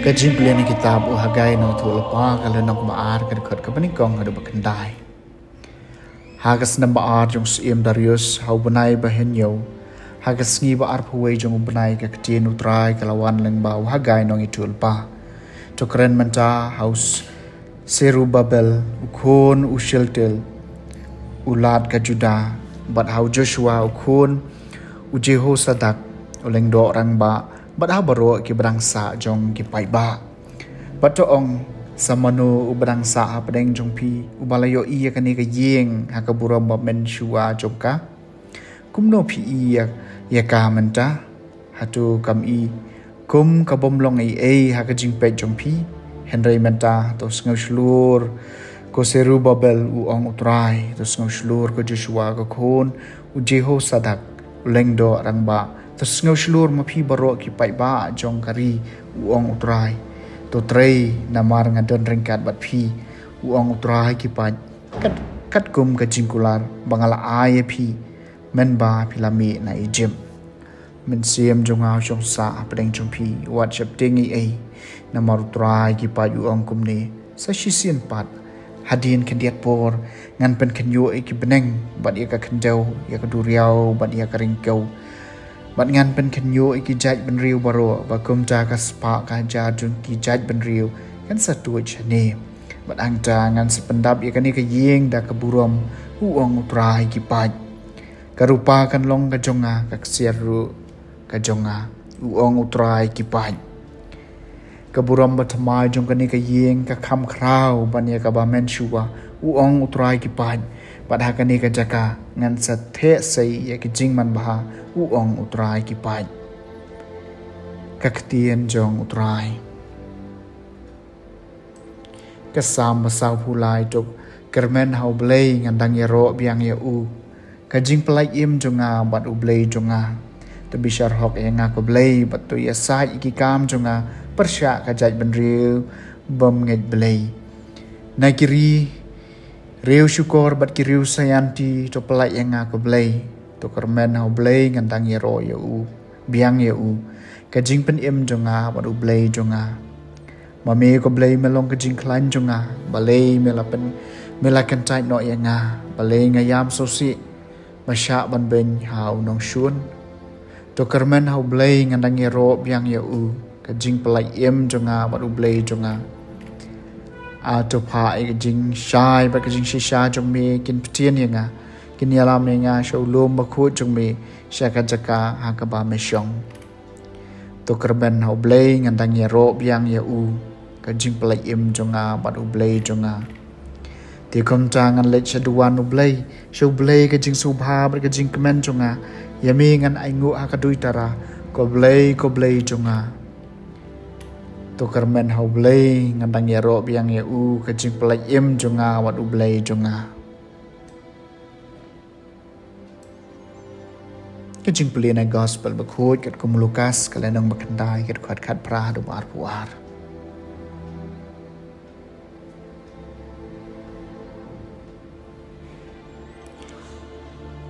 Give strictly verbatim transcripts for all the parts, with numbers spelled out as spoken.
Ka jingpule na kitab u Hagai na u Thulpa ka lynnong ba ar ka dkhot ka banyngkong haduh ba khyndai. Ha ka snem ba ar jong u syiem Darius, ha u bnai ba hynñiew, ha ka sngi ba arphew wei jong u bnai, ka ktien u Trai ka la wan lyngba u Hagai nong i Thulpa. To kren mynta ha u Serubabel u khun u Shealtiel u lad ka Juda, bad ha u Joshua u khun u Jehosadak u lyngdoh rangbah, bad ha baroh ki badang sah jong ki paidbah. Bad to ong, sa mano u badang sah hapdeng jong phi uba la ïohi ïa kane ka ïing ha ka burom ba mynshuwa jong ka? Kumno phi i ïa, ïa ka mynta? Hato kam i kum ka bym long ei ei ha ka jingpeit jong phi? Hynrei mynta to sngewshlur, ko Serubabel, u ong u Trai, to sngewshlur, ko Joshua ka khun u Jehosadak u lyngdoh rangbah, to sngewshlur ma phi baroh ki paidbah jong ka ri, u ong u Trai. To trei, namar nga don ryngkat bad phi, u ong u Trai ki paid, kat, katkum ka jingkular ba nga la ai ïa phi mynba phi la mih na Ijipt. Mynsiem jong nga u shong sah hapdeng jong phi, wat sheptieng ei ei. Namar u Trai ki paid u ong kumne: Sa shisien pat, hadien khyndiat por, ngan pynkhynñiuh ïa ki bneng bad ïa ka khyndew, ïa ka duriaw bad ïa ka ryngkew. Bad ngan pynkhynñiuh ïa ki jaitbynriew baroh ba kumta ka spah ka hajar jong ki jaitbynriew kan sa tuid shane. Bad hangta ngan sa pyndap ïa kane ka ïing da ka burom, u ong u Trai ki paid. Ka rupa kan long ka jong nga, ka ksiar ruh ka jong nga, u ong u Trai ki paid. Ka burom bathymmai jong kane ka ïing ka kham khraw ban ïa kaba mynshuwa, u ong u Trai ki paid. Bad ha kane ka jaka ngan sa theh sei ïa ki jingmanbha, u ong u Trai ki paid. Ka ktien jong u Trai. Ka Salm ba sawphew lai. To kyrmen ha U Blei, ngan dang ïaroh biang ïa u. Ka jingpyllait im jong nga bad U Blei jong nga. To bishar hok ïa nga, ko Blei, bad to ïasaid ïa ki kam jong nga pyrshah ka jaitbynriew bym ngeit Blei. Na ki ri riew shukor bad ki riew sayanti to pyllait ïa nga, ko Blei. To kyrmen ha U Blei, ngan dang ïaroh ïa u, biang ïa u. Ka jingpynim jong nga bad U Blei jong nga. Ma me, ko Blei, me long ka jingkhlaiñ jong nga. Balei me la pyn, me la kyntait noh ïa nga? Balei nga ïam sngewsih ba shah ban beiñ ha u nongshun? To kyrmen ha U Blei, ngan dang ïaroh biang ïa u. Ka jingpyllait im jong nga bad U Blei jong nga. A, to phah ïa ka jingshai bad ka jingshisha jong me, kin ptien ïa nga. Kin ïalam ïa nga sha u lum bakhuid jong me, sha ka jaka ha kaba me shong. To kyrmen ha U Blei, ngan dang ïaroh biang ïa u. Ka jingpyllait im jong nga bad U Blei jong nga. Te kumta ngan leit sha duwan U Blei, sha U Blei ka jingsngewbha bad ka jingkmen jong nga. Ïa me ngan ainguh ha ka duitara, ko Blei, ko Blei jong nga. To kyrmen ha U Blei, ngan dang ïaroh biang ïa u. Ka jingpyllait im jong nga bad U Blei jong nga. Ka jingpule na Gospel bakhuid katkum u Lukas, ka lynnong ba khyndai, ka dkhot khatphra haduh ba arphew ar.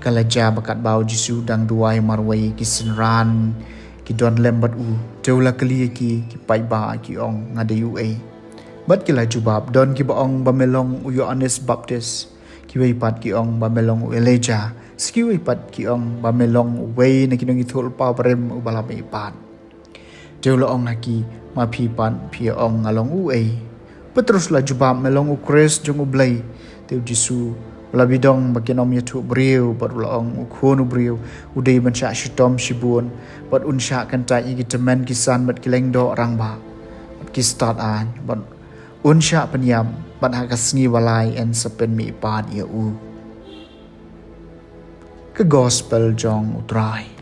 Ka la jia ba katba u Jisu dang duwai marwei, ki synran ki don lem bad u, te u la kylli ïa ki, ki paidbah, ki ong, nga dei uei? Bad ki la jubab, don kiba ong ba me long u Ïoannis Baptis, kiwei pat ki ong ba me long u Elijah, sa kiwei pat ki ong ba me long uwei na ki nongïathuhlypa barim uba la mihpat. Te u la ong ha ki, ma phi pat phi ong nga long uei? Petrus la jubab, me long u Khrist jong U Blei. Te u Jisu u la bidong ba kin ym ïathuh briew, bad u la ong, U Khun u briew u dei ban shah shitom shibun, bad un shah kyntait ïa ki tymmen ki san bad ki lyngdoh rangbah bad ki stad aiñ, bad un shah pynïap, bad ha ka sngi ba lai yn sa pynmihpat ïa u. Ka Gospel jong U Trai.